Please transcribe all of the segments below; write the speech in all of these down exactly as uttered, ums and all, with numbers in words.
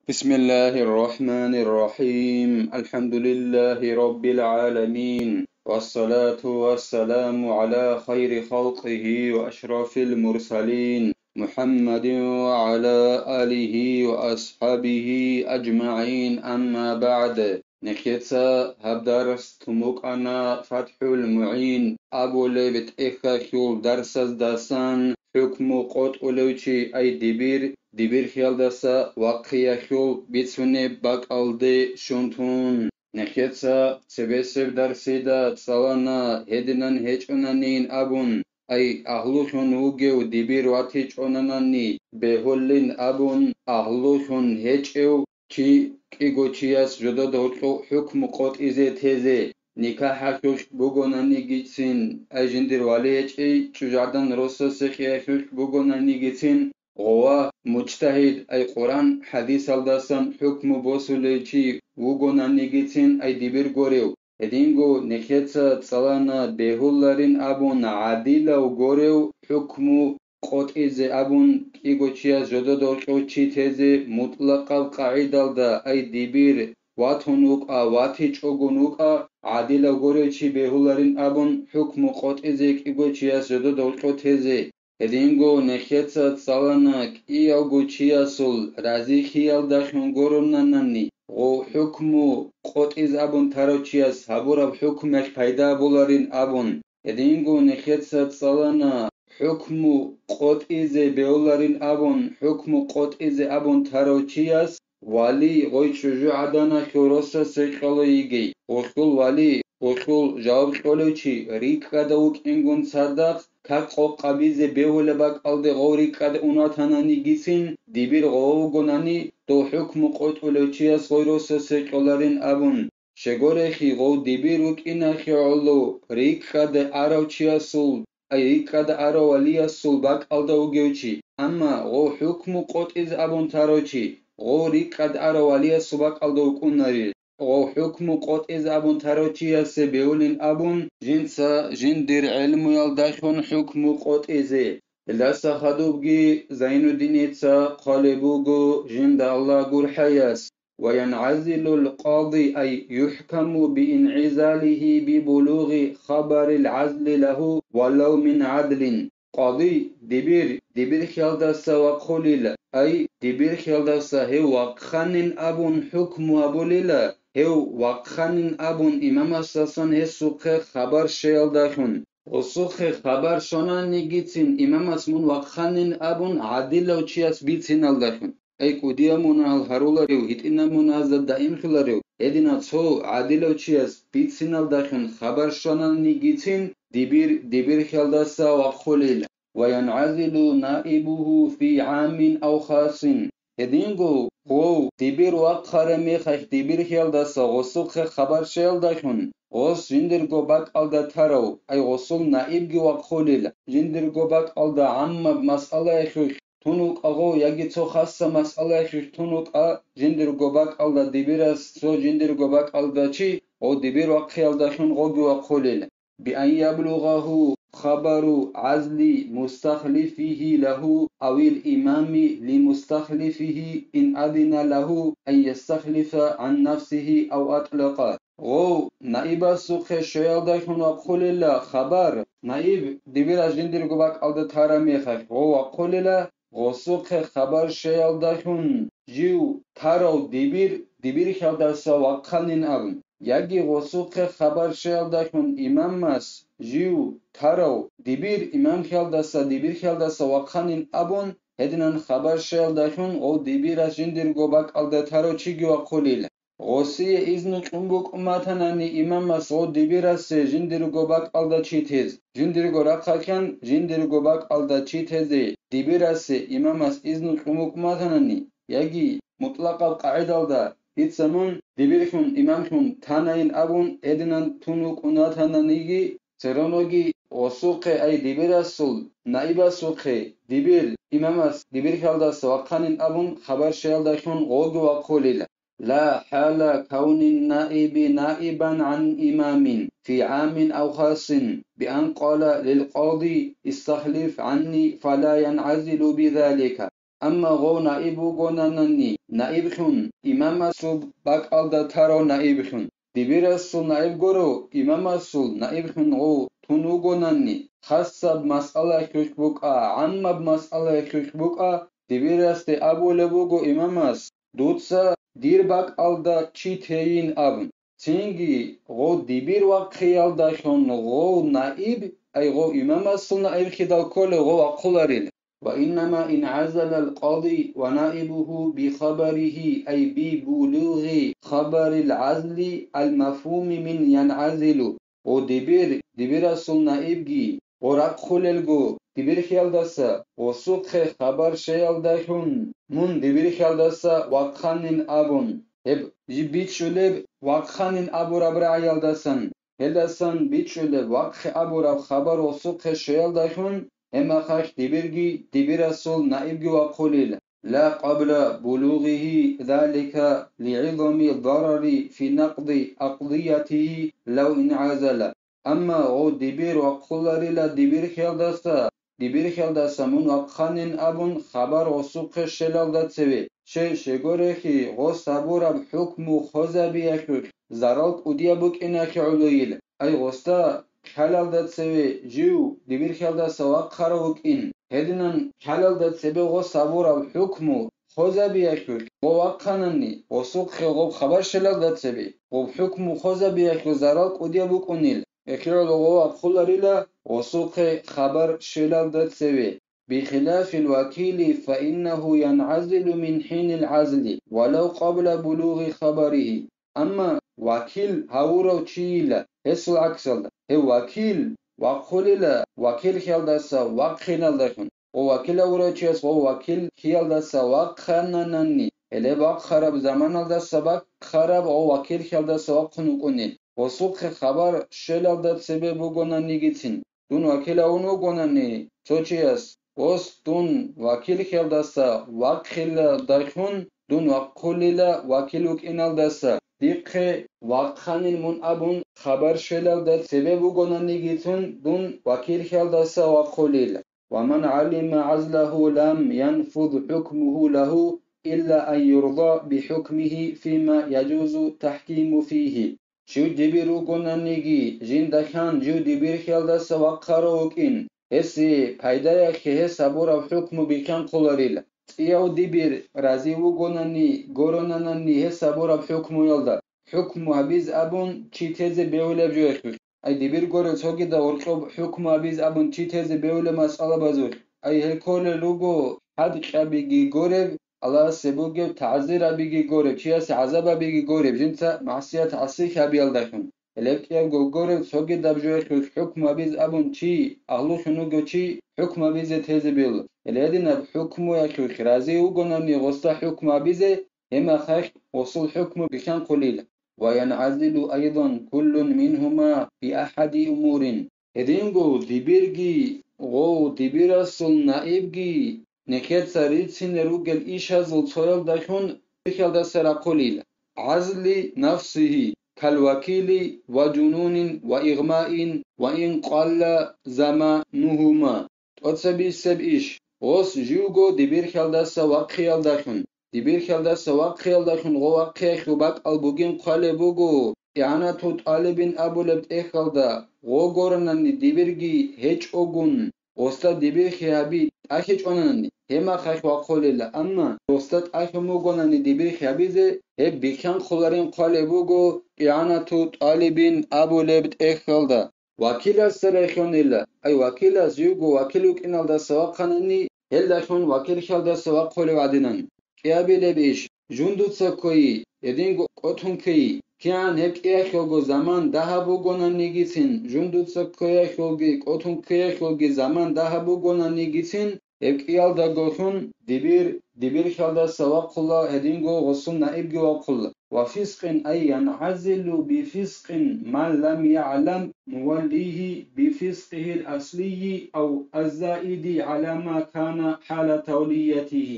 بسم الله الرحمن الرحيم. الحمد لله رب العالمين. والصلاة والسلام على خير خلقه وأشرف المرسلين محمد وعلى آله وأصحابه أجمعين. أما بعد. Нехеца гьаб дарс тумукъана ФатхӀул МугӀин абулеб тӀехьалъул дарсаздасан, хӀукму къотӀулев чи ай дибир, дибирхиялдаса вахъиялъул бицунеб бакӀалде щун тун. Нехеца цебесеб дарсида цӀалана гьединан гьечӀонанин абун, ай агьлулъун вугев дибир ватичӀонанани бегьулин абун, агьлулъун гьечӀев чи кӀиго чияс жодада гьоркьов хӀукму къотӀизе тезе, никахӀалъулъ бугонанигицин, ай жиндир вали гьечӀей чӀужугӀадан росасе кьеялъулъ бугонанигицин, гъова мужтагьид, ай Къуран хӀадисалдасан хӀукму босулев чи вугонанигицин, ай дибир горев. Гьединго нехеца цӀалана бегьуларин абун гӀадилав горев хӀукму къотӀизе абун, кӀиго чияс жодада гьоркьов чи тезе мутӀлакъаб къагӀидалда, ай дибир ватун вукӀа, ватичӀогун вукӀа, гӀадилав горев чи бегьуларин абун хӀукму къотӀизе кӀиго чияс жодада гьоркьов тезе. Гьединго нехеца цӀалана кӀиявго чиясул разихьиялдалъун гуронанани, гъов хӀукму къотӀиз абун тарав чияс гьабураб хӀукмуялъ пайда боларин абун. Гьединго нехеца цӀалана хӀукму къотӀизе бегьуларин абун, хӀукму къотӀизе абун тарав чияс вали гъой чӀужугӀаданалъул росасе кьола йигей, гъолъул вали, гъолъул жаваб кьолев чи рикӀкӀада вукӀингун цадахъ, как къокъабизе бегьулеб бакӀалде гъов рикӀкӀада ун ватананигицин, дибир гъова вугонани, дов хӀукму къотӀулев чияс гъой росасе кьоларин абун. Щегорехи гъов дибир вукӀиналъе гӀоло рикӀкӀада арав чиясул, ай рикӀкӀада арав валиясул бакӀалда вугев чи, амма гъов хӀукму къотӀиз абун тарав чи, гъов рикӀкӀад арав валиясул бакӀалда вукӀунари. Гъов хӀукму къотӀиз абун тарав чиясе бегьулин абун, жинца жиндир гӀелмуялдалъун хӀукму къотӀизе. Гьелдаса хадубги Зайнуддиница хъвалеб буго, жинда Аллагь гурхӀаяс. وينعزل القاضي أي يحكم بانعزاله ببلوغ خبر العزل له ولو من عدل. Къади, дибир, дибирхиялдаса вахъулила, ай, дибирхиялдаса гьев вахъанин абун хӀукму гьабулила, гьев вахъанин абун имамасдасан гьесухъе хабар щеялдалъун. Гъосухъе хабар щонанигицин имамас мун вахъанин абун гӀадилав чияс бициналдалъун. Ай, кӀудияв мунагьал гьаруларев, гьитӀинаб мунагьазда даимлъуларев, гьединав цо гӀадилав чияс бициналдалъун хабар щвананигицин, дибир, дибирхиялдаса вахъулил, وينعزل نائبه في عام أو خاص. Гьединго гъов дибир вахъараб мехалъ дибирхиялдаса гъосухъе хабар щеялдалъун, гъос жиндирго бакӀалда тарав, ай гъосул наибги вахъулил, жиндирго бакӀалда гӀаммаб масъалаялъулъ тун вукӀа гъов яги цо хасса масъалаялъулъ тун вукӀа жиндирго бакӀалда дибирас цо жиндирго бакӀалда чи, гъов дибир вахъиялдалъун гъоги вахъулел. بأن يبلغه خبر عزل مستخلفه له أو الإمام لمستخلفه إن أذن له أن يستخلف عن نفسه أو أطلق. Гъов наибасухъе щвеялдалъун вахъулила хабар, наиб дибирас жиндирго бакӀалда тараб мехалъ гъов вахъулила, гъосухъе хабар щвеялдалъун жив тарав дибир дибирхиялдаса вахъанин абун, яги гъосухъе хабар щвеялдалъун имамас жив тарав дибир имамхиялдаса дибирхиялдаса вахъанин абун, гьединан хабар щвеялдалъун гъов дибирас жиндирго бакӀалда тарав чиги вахъулила. Гъосие изну кьун букӀун батанани имамас гъо дибирасе жиндирго бакӀалда чи тез, жиндирго рахъалъан жиндирго бакӀалда чи тезе дибирасе имамас изну кьун букӀун батанани, яги мутӀлакъаб къагӀидалда дица мун дибирхьун имамлъун танайин абун гьединан тун вукӀун ватананиги, цероноги гъосухъе, ай дибирасул наибасухъе, дибир имамас дибирхьалдаса вахъанин абун хабар щвеялдалъун гъоги вахъулила. لا حال كون النائب نائبا عن إمام في عام أو خاص بأن قال للقاضي استخلف عني فلا ينعزل بذلك. Амма гъов наиб вугонанани, наиблъун, имамасул бакӀалда тарав наиблъун. Дибирасул наиб гуро, имамасул наиблъун гъов тун вугонанни, хасаб масъалаялъулъ букӀа, гӀаммаб масъалаялъулъ букӀа, дибирасде абулеб буго имамас: «Дуца дир бакӀалда чи тейин», – абун. Цинги гъов дибир вахъиялдалъун гъов наиб, ай гъов имамасул наиб хидал кколев гъов вахъуларил. وإنما انعزل القاضي ونائبه بخبره، أي ببلوغ خبر العزل المفهوم من ينعزل. Гъов дибир, дибирасул наибги, гъов рахъулелго дибирхиялдаса, гъосухъе хабар щеялдалъун, мун дибирхиялдаса вахъанин абун, гьеб жиб бичӀчӀулеб вахъанин абураб рагӀиялдасан, гьелдасан бичӀчӀулеб вахъе абураб хабар гъосухъе щеялдалъун, гьеб мехалъ дибирги дибирасул наибги вахъулил. لا قبل بلوغه ذلك لعظم الضرر في نقض أقضيته لو انعزل. Амма гъов дибир вахъуларила дибирхиялдаса, дибирхиялдаса мун вахъанин абун хабар гъосухъе щелалда цеве, щей щегорехи гъос гьабураб хӀукму хозабиялъулъ зарал кӀудияб букӀинахъе гӀолойил. Ай гъосда ккалалда цеве жив дибирхиялдаса вахъарав вукӀин, гьединан ккалалда цебе гъос гьабураб хӀукму хозабиялъулъ гъов вахъанани, гъосухъе гъоб хабар щелалда цебе, гъоб хӀукму хозабиялъул зарал кӀудияб букӀунил, эхиялда гъов вахъуларила гъосухъе хабар щелалда цеве. بخلاف الوكيل فإنه ينعزل من حين العزل ولو قبل بلوغ خبره. Амма вакил гьавурав чийила, гьесул гӀаксалда, гьев вакил вахъулила вакилхиялдаса вахъиналдалъун, ва вакил гьавурав чияс ва вакилхиялдаса вахъананани, гьеле бахъараб заманалдаса бахъараб ва вакилхиялдаса вахъун вукӀунин, гъосухъе хабар щелалда цебе бугонанигицин. Дун вакил гьавун вугонани цо чияс, гъос дун вакилхиялдаса вахъиналдалъун, дун вахъулила вакил вукӀиналдаса, дихъе вахъанин мун абун хабар щелалда цебе бугонанигицун дун вакилхиялдаса вахъулила. ومن علم عزله لم ينفذ حكمه له إلا أن يرضى بحكمه فيما يجوز التحكيم فيه. Жив дибир вугонаниги, жинда хьан жив дибирхиялдаса вахъарав вукӀин, гьесие пайдаялъе гьес гьабураб хӀукму бихьанхъуларила. ЦӀияв дибир рази вугонани, горонанани гьес гьабураб хӀукмуялда, хӀукму гьабиз абун чи тезе бегьулеб жоялъулъ, ай дибир горев цогидав гьоркьоб хӀукму гьабиз абун чи тезе бегьулеб масъалабазулъ, ай гьел кколел руго хӀадкьабиги гореб, Аллагьасе бугеб тагӀзир абиги гореб, чиясе гӀазаб абиги гореб, жинца магӀсият гӀасилъи гьабиялдалъун. Гьелеб кӀиябго горев цогидаб жоялъулъ хӀукму гьабиз абун чи, агьлулъун вугев чи хӀукму гьабизе тезе бегьула. Гьеле гьединаб хӀукмуялъулъ рази вугонани гъосда хӀукму гьабизе, гьеб мехалъ гъосул хӀукму бихьанхъулила. وينعزل أيضا كل منهما بأحد أمور. Гьединго дибирги, гъов дибирасул наибги нехеца рицине ругел ишазул цоялдалъун бихьалдаса рахъулил: عزل نفسه كالوكيل وجنون وإغماء وإن قل زمانهما. ТӀоцебесеб иш, гъос живго дибирхиялдаса вахъиялдалъун, дибирхиялдаса вахъиялдалъун гъов вахъиялъул бакӀал бугин хъвалеб буго, игӀанатул тӀалибин абулеб тӀехьалда, гъо горанани дибирги гьечӀогун, гъосда дибирхи гьаби тӀахьичӀонанани, гьеб мехалъ вахъулила, амма гъосда тӀахьун бугонани дибирхи гьабизе, гьеб бихьанхъуларин хъвалеб буго игӀанатул тӀалибин абулеб тӀехьалда. Вакиласда рехьонила, ай вакилас живго вакил вукӀиналдаса вахъанани, гьелдалъун вакилхиялдаса вахъулев гӀадинан. КӀиабилеб иш, жундуца кквейи, гьединго кӀотун ккейи, кигӀан гьеб кӀиялъулго заман дагьаб бугонанигицин, жундуца кквеялъулги кӀотун ккеялъулги заман дагьаб бугонанигицин, гьеб кӀиялдагоян дибир, дибирхиялдаса вахъула, гьединго гъосул наибги вахъула. وفسق أي ينعزل بفسق من لم يعلم موليه بفسقه الأصلي أو الزائد على ما كان حال توليته.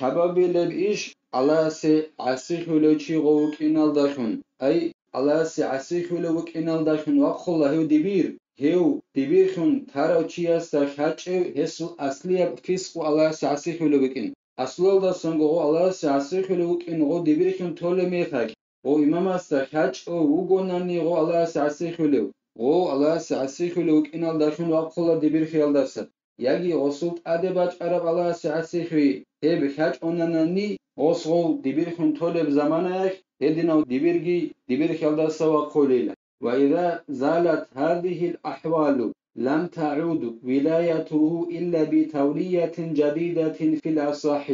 Лъабабилеб иш, Аллагьасе гӀасихьулев чи гъов вукӀиналдалъун, ай, Аллагьасе гӀасихьулев вукӀиналдалъун вахъула гьев дибир, гьев дибирхун тарав чиясда хьачӀев гьесул аслияб фискъу Аллагьасе гӀасихьулев вукӀин. Аслуялдасанго гъов Аллагьасе гӀасихьулев вукӀин гъов дибирхьун толеб мехалъ, гъов имамасда хьачӀо вугонани гъов Аллагьасе гӀасихьулев, гъов Аллагьасе гӀасихьулев вукӀиналдалъун вахъула дибирхьиялдаса, яги гъосул тӀаде бачӀараб Аллагьасе гӀасихьуй гьеб хьачӀонанани, гъос гъов дибирхьун толеб заманаялъ гьединав дибирги дибирхьиялдаса вахъулила. وإذا زالت هذه الأحوال لم تعد ولايته إلا بتولية جديدة في الأصح.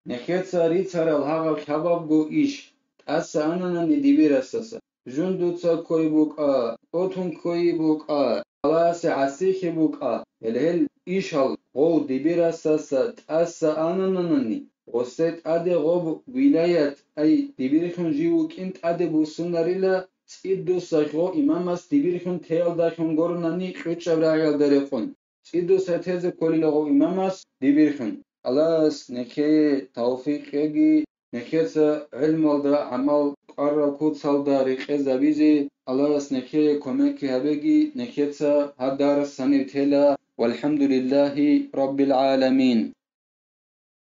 Нехеца рицарал гьагъал хабабго иш тӀаса ананани дибирасаса, жундуца ккой букӀа, тӀотун ккой букӀа, Аллагьасе гӀасихьи букӀа, гьел, гьел ишал гъов дибирасаса тӀаса анананани, гъосде тӀаде гъоб вилаят, ай дибирхьун жив вукӀин тӀаде буссунарила, цӀидуса гъо имамас дибирхьун теялдалъун горнани кьучӀаб рагӀиялда рекъон. ЦӀидуса тезе кколила гъо имамас дибирхьун. Аллагьас нехее тавфикъ кьеги, нехеца гӀилмалда гӀамал кӀвараб куцалда рекъезабизе, Аллагьас нехее кумекги гьабеги, нехеца гьаб дарс гьанив тела. ВалхӀамдулиллагьи раббил гӀаламин.